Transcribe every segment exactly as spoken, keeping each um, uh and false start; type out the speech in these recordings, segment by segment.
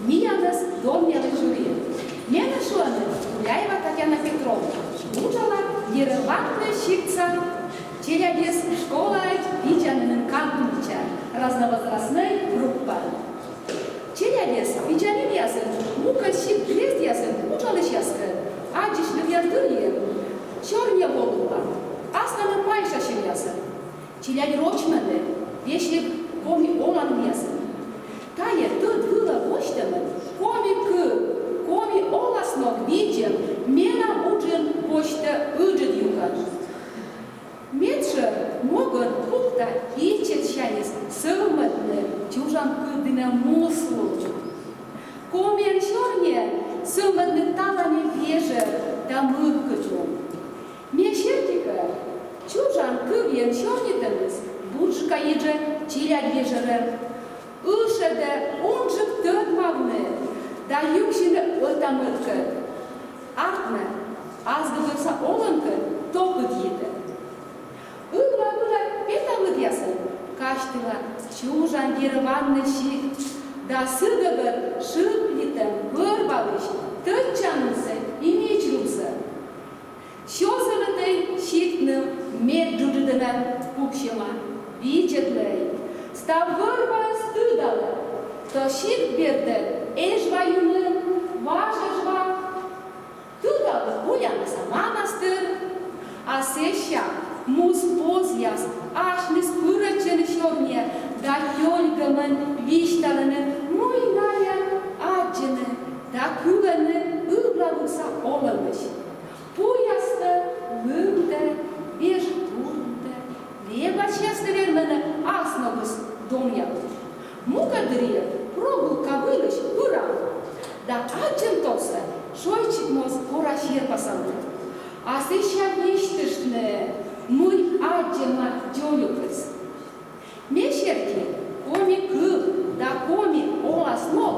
Миянӧс донъялӧ жюри. Менӧ шуӧны Гуляева Татьяна Петровна, уджала Ереванлы сиктса челядьӧс школаӧдз видзанінын кандтымтчӧ, разновозрастнӧй группа. Челядьӧс видзанінъясӧн мукӧд сикт-грездъясын уджалысьяскӧд аддзысьлісны дырйи сёрниа волывлам, асланым майшасьӧмъясӧн. Челядь рочмӧны весиг коми оланінъясӧн. Тайӧ тӧд вылӧ босьтӧмӧн коми кыв, коми оласног видзӧм менам уджын босьтӧ ыджыд юкӧн. Медшӧр могӧн пукта ичӧтсяньыс сӧвмӧдны чужан кыв дінӧ муслун. Комиӧн сёрниӧн сӧвмӧдны таланьӧ вежӧр да мывкыдджык. Ме серти кӧ, чужан кывйӧн сёрнитӧмыс бурджыка еджӧ челядь вежӧрӧ, ышӧдӧ унджык тӧдмавны да юксьыны ӧта-мӧдкӧд, артмӧ ас гӧгӧрса олӧмкӧд топыдйитӧ. Ывла вылӧ петавлытъясӧн казьтыла чужан Ереванлы сикт да сы гӧгӧр шыплитӧм вӧр-валысь тӧдчанінсӧ и мичлунсӧ. Сё сӧветӧй сиктным медджуджыдінӧ пуксьӧма. Видзӧдлӧй, став вӧр-ваыс тыдалӧ, то сикт бердын Эжва юнын, важ Эжва, тыдалӧ Ульяна Саманастыр. А сэсся мус позъяс асьныс пырӧдчӧны сёрниӧ да тёльгӧмӧн висьталӧны, мый найӧ аддзӧны да кылӧны ывлавывса олӧмысь. Пуястӧ, лымтӧ, веж турунтӧ, лебасьястӧ вермӧны асногыс донъявны. Мукӧд дырйи прогулка вылысь пырам да аддзӧм торсӧ шойччик моз кора серпасавны. А сэсся висьтыштны, мый аддзӧма дзолюкыс. Ме серти, коми кыв да коми оласног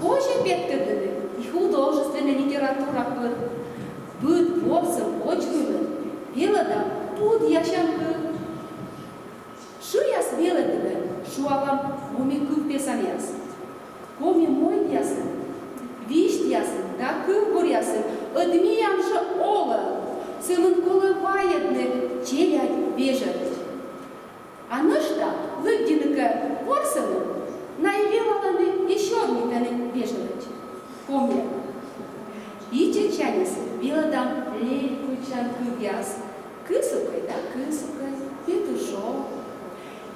позьӧ петкӧдлыны и художественнӧй литература пыр. Быд ворсӧм водзвылын велӧдам пудъясян кыв. Шыяс велӧдінын шуалам коми кыв песанъяс. Коми мойдъясын, висьтъясын да кывбуръясын ӧд миян жӧ олӧм, сӧмын колӧ вайӧдны челядь вежӧрӧдз. А нӧшта лыддьыны кӧ ворсӧмын, найӧ велалӧны и сёрнитӧны вежӧрӧдз, комиӧн. Ичӧтсяньыс велӧдам лелькутчан кывъяс: кысукӧй да кысукӧй, петушок.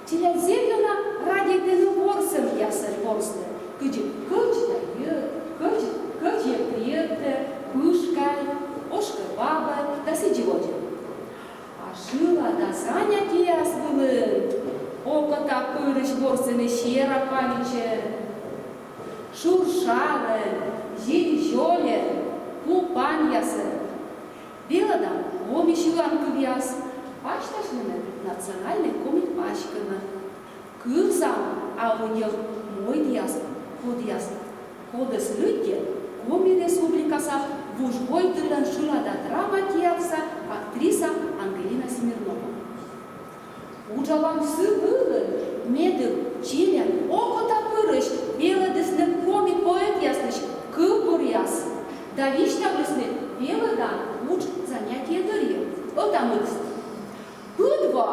Челядь зэв ёна радейтӧны ворсӧмъясӧн ворсны, кыдзи кӧч да йӧр, кӧч, кӧч йӧктӧ-йӧктӧ, пышкай, ошкӧ бабӧ да сідзи водзӧ. А шылада занятиеяс вылын окота пырысь ворсӧны сера паньӧн, шур шарӧн, зиль зёльӧн, пу паньясӧн. Велӧдам коми сьылан кывъяс, пасьтасьлӧны национальнӧй коми паськӧмӧн. Кывзам абу нин мойдъяс, кодъяс, кодӧс лыддьӧ Коми Республикаса вужвойтырлӧн шылада драма театрса актриса Ангелина Смирнова. Уджалам сы вылын, медым челядь окота пырысь велӧдісны коми поэтъяслысь кывбуръяс да висьтавлісны велӧдан удж занятие дырйи ӧта-мӧдысь. Быд во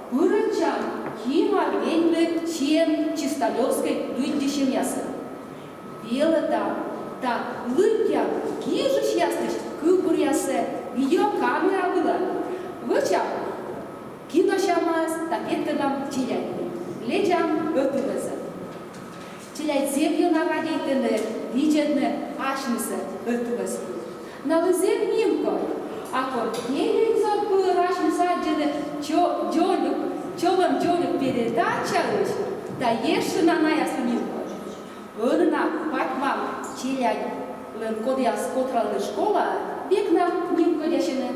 пырӧдчам Кима Веньлы сиӧм Чисталёвскӧй лыддьысьӧмъясӧн. Велӧдам да лыддям гижысьяслысь кывбуръяссӧ видеокамера вылӧ. Вӧчам киносьӧмъяс да петкӧдлам челядьлы. Лэдзам ӧтуввезйын. Челядь зэв ёна радейтӧны видзӧдны асьнысӧ ӧтуввез пыр. Налы зэв нимкодь, а кор телевизор пыр асьныс аддзӧны чо-, дзолюк, чолӧм дзолюк передачаысь, да ещӧ на наяслы нимкодь. Ӧні на патьмам челядьлӧн, кодъяс котралӧны школаӧ, век на нимкодясьӧны.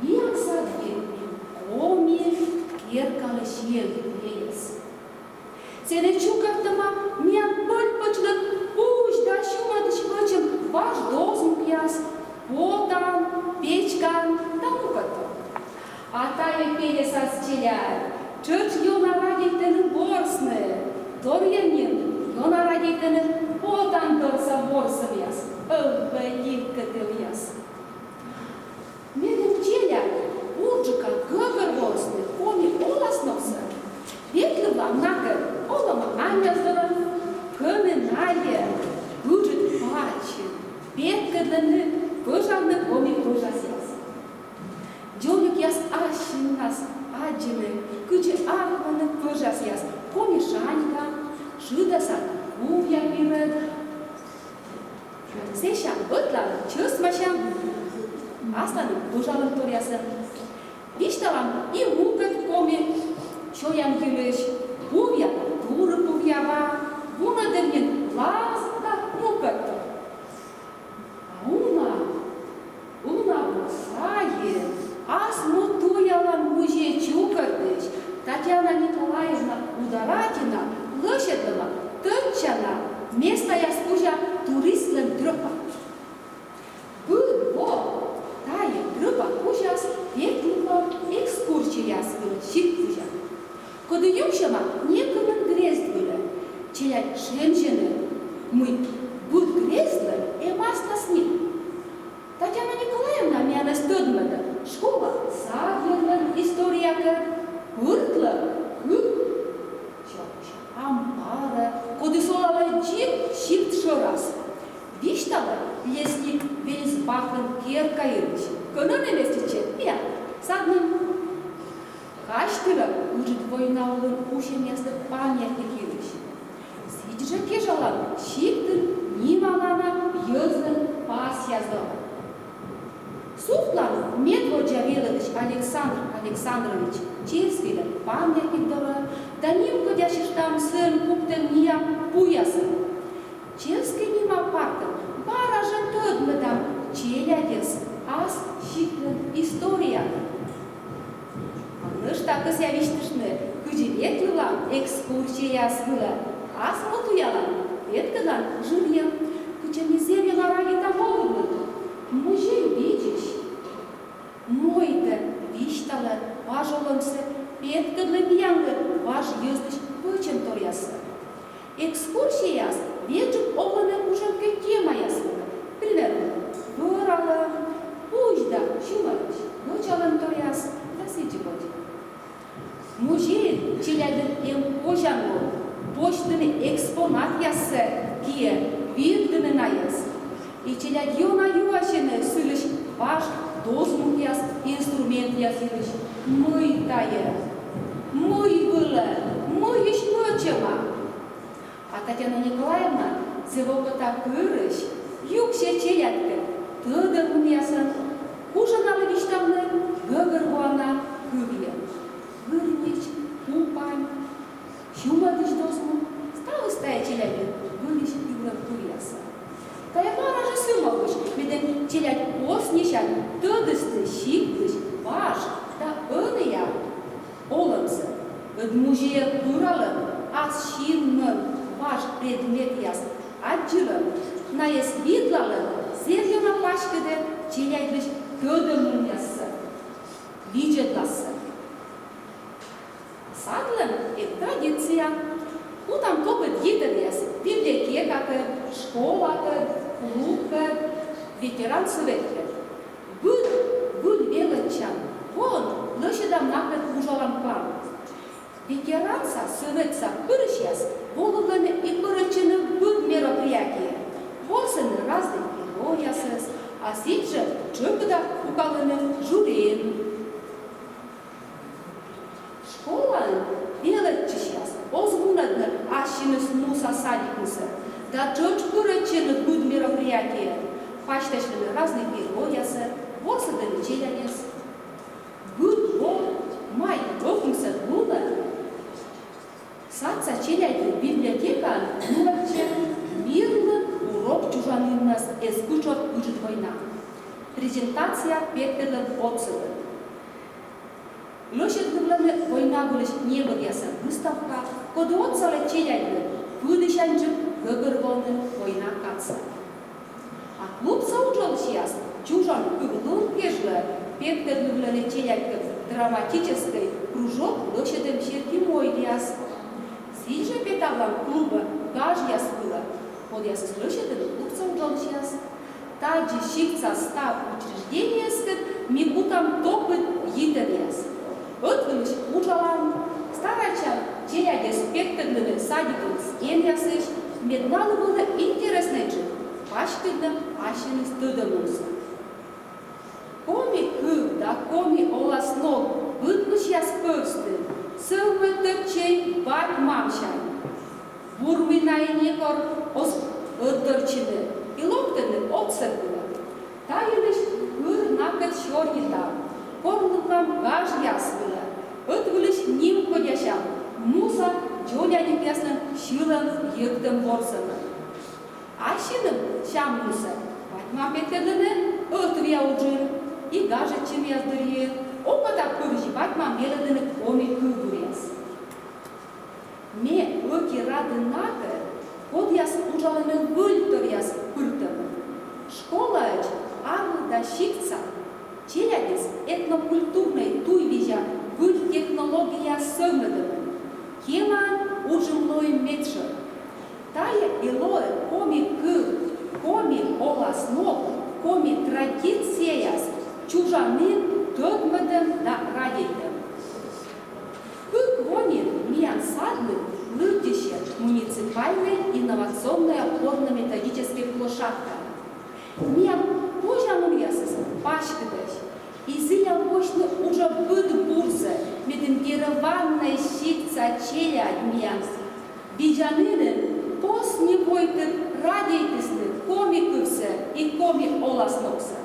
Миян сад вӧлі коми керкалысь велӧдъяс. Сэні чукӧртӧма миян пӧль-пӧчлӧн пуысь да сюмӧдысь вӧчӧм важ дозмукъяс, потан, печкан да мукӧд. А тайӧ пельӧсас челядь тшӧтш ёна радейтӧны ворсны, торйӧн нин ёна радейтӧны потан дорса ворсӧмъяс, ӧввӧй липкӧд тӧлъяс. Медым челядь бурджыка гӧгӧрвоисны коми оласногсӧ, ветлывлам накӧд олӧма аньӧс дорӧ, кӧні найӧ ыджыд пачын петкӧдлӧны пӧжавны коми пӧжасъяс. Дзонюкъяс ассьыннас аддзӧны, кыдзи акмӧны пӧжасъяс коми шаньгаӧн, шыдӧсад кувъя пирӧд. Сэсся ӧтлаын чӧсмасям, асланым пӧжалӧмторъясӧн. Висьталам и мукӧд коми сёян йылысь: кувъя да турыпувъя ва, вунӧдӧм нин лаз да мукӧдтор. А уна, уна во сайын ас му туялан музей чукӧртысь Татьяна Николаевна Ударатина лӧсьӧдлӧма тӧдчана местаяс кузя туристлӧн тропа. Быд во тайӧ тропа кузяс ветлывлам экскурсияяс вылӧ сикт кузя. Коді юксьӧма некымын грезд вылӧ, челядь шензьӧны, мый быд грездлӧн эм аслас ним. Татьяна Николаевна миянӧс тӧдмӧдӧ школа-садйӧрлӧн историякӧд, пӧртлӧн кык чӧч амбарӧ, кодыс олалӧ дзик сикт шӧрас. Висьталӧ лесник Велисбахӧн керка йылысь, кӧні нӧ весьтӧ чеппия садным. Казьтылӧ ыджыд война улын усьӧмъяслы памятник йылысь. Сідзжӧ кежалам сиктын нималана йӧзлӧн пасъяс дорӧ. Сувтлам медводдза велӧдысь Александр Александрович Чельскийлӧн памятник дорӧ да нимкодясьыштам сійӧн пуктӧм ниям пуясӧн. Чельский нима паркын бара жӧ тӧдмӧдам челядьӧс ас сиктлӧн историяӧн. А нӧшта кӧсъя висьтыштны, кыдзи ветлывлам экскурсияяс вылӧ ас му туялан петкӧдлан жырйӧм, кытчӧ ми зэв ёна радейтам олыны. Музей видзысь мойдӧ, висьталӧ важ олӧмсӧ, петкӧдлӧ миянлы важ йӧзлысь вӧчӧмторъяссӧ. Экскурсияяс ветлӧны олӧмӧ кужӧмкӧ темаяс вылӧ, примерно, вӧралӧм, пуысь да сюмӧдысь вӧчалӧмторъяс да сідзи водзӧ. Музейын челядьлӧн эм позянлун босьтны экспонатъяссӧ киӧ, видлыны найӧс. И челядь ёна юасьӧны сылысь важ дозмукъяс, инструментъяс йылысь: мый тайӧ, мый вылӧ, мыйысь вӧчӧма. А Татьяна Николаевна зэв окотапырысь юксьӧ челядькӧд тӧдӧмлунъясӧн, кужӧ налы висьтавны гӧгӧрвоана кывйӧн. Гырнич, купань, сюмӧдысь дозмук — ставыс тайӧ челядьлы выльысь ывлӧм кывъясӧ. Тайӧ бара жӧ сы могысь, медым челядь коснисянь тӧдісны сиктысь важ да ӧнія олӧмсӧ. Ӧд музейӧ пыралӧм ас синмӧм важ предметъяс аддзылӧм, найӧс видлалӧм зэв ёна паськыдӧ челядьлысь тӧдӧмлунъяссӧ, видзӧдлассӧ. Садлӧн эм традиция. Кутам топыд йитӧдъяс библиотекакӧд, школакӧд, клубкӧд, ветеран сӧветкӧд. Быд выль велӧдчан воын лӧсьӧдам накӧд вужалан план. Ветеранса сӧветса пырысьяс волывлӧны и пырӧдчӧны быд мероприятие, ворсӧны разнӧй геройясӧс, а сідзжӧ тшӧкыда пукалӧны жюриын. Школаын велӧдчысьяс оз вунӧдны ассьыныс муса садикнысӧ да тшӧтш пырӧдчӧны быд мероприятиеӧ, пасьтасьлӧны разнӧй геройясӧс, ворсӧдӧны челядьӧс. Быд во май ӧкмысӧд лунӧ садса челядьлы библиотекаын нуӧдчӧ «Мирлы урок чужаніннас эз кутшӧм ыджыд война» презентация петкӧдлӧм отсӧгӧн. Лӧсьӧдлывлӧны война вылысь небӧгъясӧн выставка, коді отсалӧ челядьлы пыдісяньджык гӧгӧрвоны война кадсӧ. А клубса уджалысьяс чужан кывлун кежлӧ петкӧдлывлӧны челядькӧд драматическӧй кружок лӧсьӧдӧм серти мойдъяс. Сідзжӧ петавлам клубӧ гажъяс кодъясӧс лӧсьӧдӧны клубса уджалысьяс. Тадзи сиктса став учреждениеыскӧд ми кутам топыд йитӧмъяс. Ӧтвылысь уджалам, старайтчам челядьӧс петкӧдлыны садикын стенъясысь, мед налы вӧлі интереснӧйджык паськыдны ассьыныс тӧдӧмлунсӧ. Коми кыв да коми оласног быдмысьяс пӧвстын сӧвмӧдтӧдчӧй бать-мамсянь. Бур вина некор оз ӧтдортчыны и локтӧны отсӧг вылӧ. Та йылысь пыр накӧд сёрнитам, корлыкам гажъяс вылӧ, ӧтвылысь нимкодясям муса дзоляникъяслӧн сьылӧм-йӧктӧм ворсӧмӧн. Ассьыным сяммунсӧ бать-мам петкӧдлӧны ӧтвия уджын и гажӧдчӧмъяс дырйи. Окота пырысь бать-мам велӧдӧны коми кывбуръяс. Ме ӧти радын накӧд, кодъяс уджалӧны выльторъяс пыртӧмын. Школаӧдз арлыда сиктса челядьыс этнокультурнӧй туйвизя выль технологияяс сӧвмӧдӧмын. Кеман уджын лои медшӧр. Тайӧ и лоӧ коми кыв, коми оласног, коми традицияяс чужанін тӧдмӧдӧм да радейтӧм. Кык во нин миян садлы лыддьыссьӧ муниципальнӧй инновационнӧй опорно-методическӧй площадка. Миян позянлунъясыс паськыдӧсь, и зілям босьтны уджӧ быд бурсӧ, медым Деревяннӧй сиктса челядь миян видзанінын посни войтыр радейтісны коми кывсӧ и коми оласногсӧ.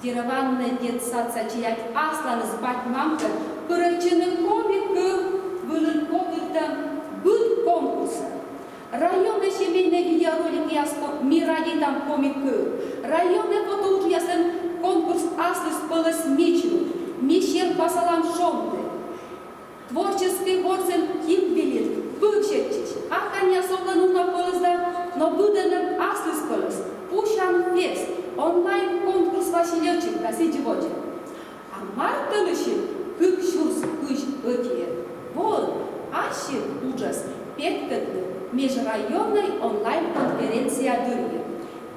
Деревяннӧй детсадса челядь асланыс бать-мамкӧд пырӧдчӧны коми кыв вылын котыртӧм быд конкурсӧ. Районнӧй семейнӧй видеороликъяс ко-, «Ми радейтам коми кыв», районнӧй фотоуджъясын конкурс аслыспӧлӧс мичмы, «Ми серпасалам шонді». Творческӧй ворсӧм Кимбелин пывсьӧдчысь, аканьяс овлӧны уна пӧлӧс да, но быдӧнӧм аслыспӧлӧс, «Пусян фест», онлайн-конкурс «Василёчик» да сідзи водзӧ. А мар тӧлысьын кык сюрс кызь ӧтиӧд воын ассьым уджӧс петкӧдлі межрайоннӧй онлайн-конференция дырйи.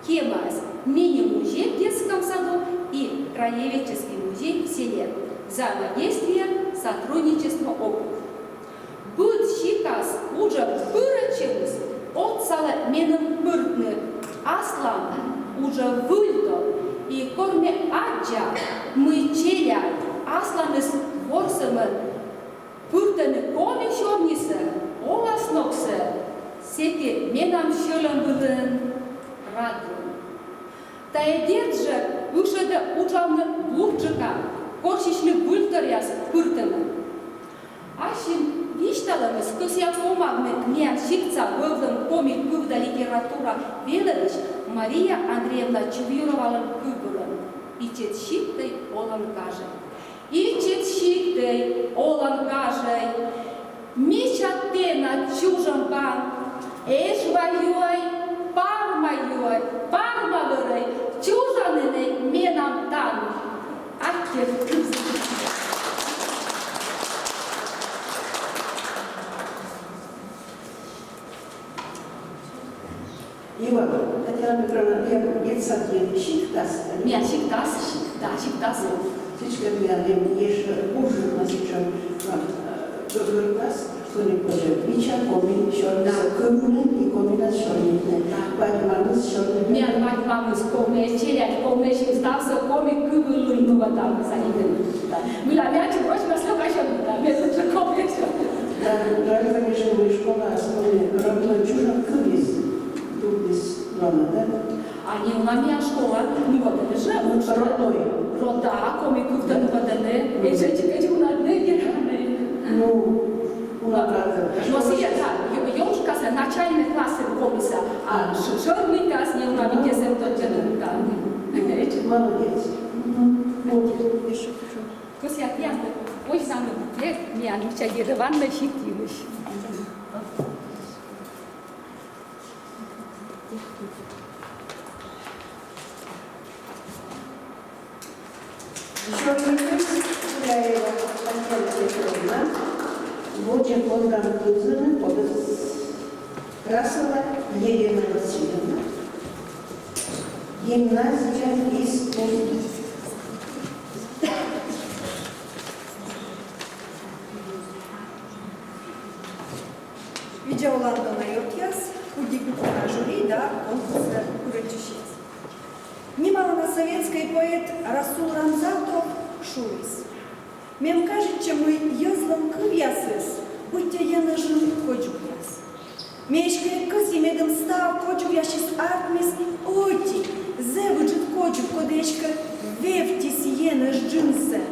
Темаыс: «Мини-музей в детском саду и краеведческий музей в селе. Взаимодействие, сотрудничество, опыт». Быд сикас уджӧ пырӧдчӧмыс отсалӧ меным пыртны аслам уджӧ выльтор, и кор ме аддза, мый челядь асланыс ворсӧмӧн пыртӧны коми сёрнисӧ, оласногсӧ, сэки менам сьӧлӧм вылын радлун. Тайӧ, дерт жӧ, ышӧдӧ уджавны бурджыка, корсьысьны выльторъяс пыртӧмӧн. Ассьым висьталӧмыс кӧсъя помавны миян сиктса вӧвлӧм коми кыв да литература велӧдысь Мария Андреевна Чувьюровалӧн кывбурӧн: «Ичӧт сиктӧй олан гажӧй». Ичӧт сиктӧй олан гажӧй, мича тэнад чужӧмбан, Эжва юӧй, Парма юӧй, Парма вӧрӧй, чужанінӧй менам тан. Аттьӧ. Иван, Татьяна Петровна, я детсадын сиктас. Миян сиктас, да, сиктас. Сідзкӧ миян эм ещӧ бурджык на сэтшӧм, э, гӧгӧртас, что не позже. Мича коми сёрнисӧ кывны и комиӧн сёрнитны. Да. Бать-мамыс сёрнитӧ. Миян бать-мамыс коми, челядь коми, ставсӧ коми кывйӧн нуӧдам садикын. Да. Мыйла ме ачым рочмас лёка сёрнита, ме лучше коми сёрнита. Да, жаль, конечно, мый школаас коми родной чужан кывйыс дубдіс лоны, да? А неуна миян школаын, ну вот, это же родной. Рода, коми кывтӧ нуӧдӧны, эшшӧ чикӧдз унадны, вермӧны. Ну, уна кадӧ. Но сійӧ, да, ё-, ёнджыкасӧ начальнӧй классын комиса, а ш-, шӧр мыйкӧяс неуна витьӧсӧн тӧдчӧны, да. Молодец. Мгм. Вот. Кӧсъя тіянлы позьнавны буклет миян мича Деревяннӧй сикт йылысь. Сёрнитӧ Гуляева Татьяна Петровна, водзӧ пондам кывзыны кодӧс Тарасова Елена Васильевна, гимназия искусств. Видза олан, дона ёртъяс, куддыръя жюри да конкурсӧ пырӧдчысьяс. Нималана советскӧй поэт Расул Рамзатов шуис: «Мем кажитчӧ, мый йӧзлӧн кывъясыс быттьӧ енэжын кодзугъяс. Ме эськӧ кӧсйи, медым став кодзугъясысь артмис ӧти, зэв ыджыд кодзуг, коді эськӧ вевтіс енэж джынсӧ».